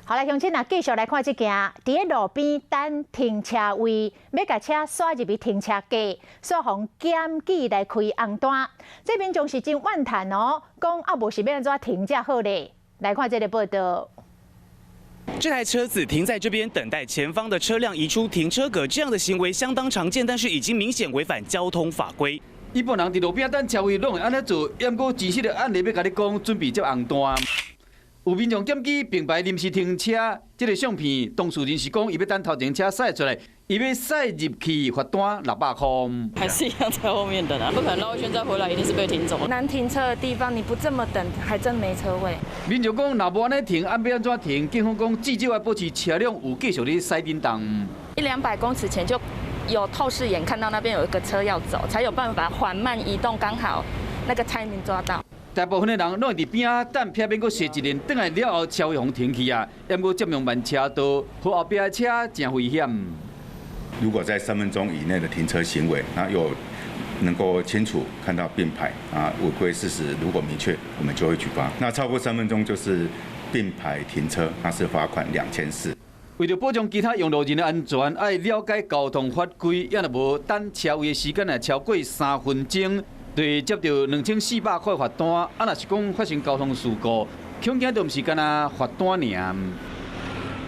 好來，鄉親啊，繼續來看這件，佇咧路邊等停車位，欲共車駛入去停車格，煞予檢舉來開紅單。這民眾是真怨嘆哦，講啊無是欲按怎停才好咧？來看這个報道。這台車子停在這邊等待前方的車輛移出停車格，這樣的行為相當常見，但是已經明顯違反交通法規。一般人佇路邊等車位攏會按呢做，毋過真實的案例欲共你講，準備接紅單。有民眾檢舉並排臨時停車，這个相片當事人是講，伊欲等頭前車駛出來，伊欲駛入去罰單600塊。還是一樣在後面等啊，不可能繞一圈再回來，一定是被停走。難停車的地方，你不這麼等，還真沒車位。民眾講，若無按呢停，按欲按怎停？警方講，至少愛保持車輛有繼續咧駛振動。一兩百公尺前就有透視眼看到那邊有一個車要走，才有辦法緩慢移動，剛好那個 timing 抓到。大部分的人攏會佇邊仔等，避免閣踅一輪，轉來了後車位予停去啊。毋過佔用慢車道，予後壁的車誠危險。如果在3分鐘以內的停車行為，那又能夠清楚看到並排啊，違規事實如果明確，我們就會舉發。那超過三分鐘就是並排停車，那是罰款2400。為著保障其他用路人的安全，愛了解交通法規，也若無等車位的時間若超過3分鐘，就會接著2400塊罰單。啊，若是講發生交通事故，恐驚就毋是干焦罰單爾。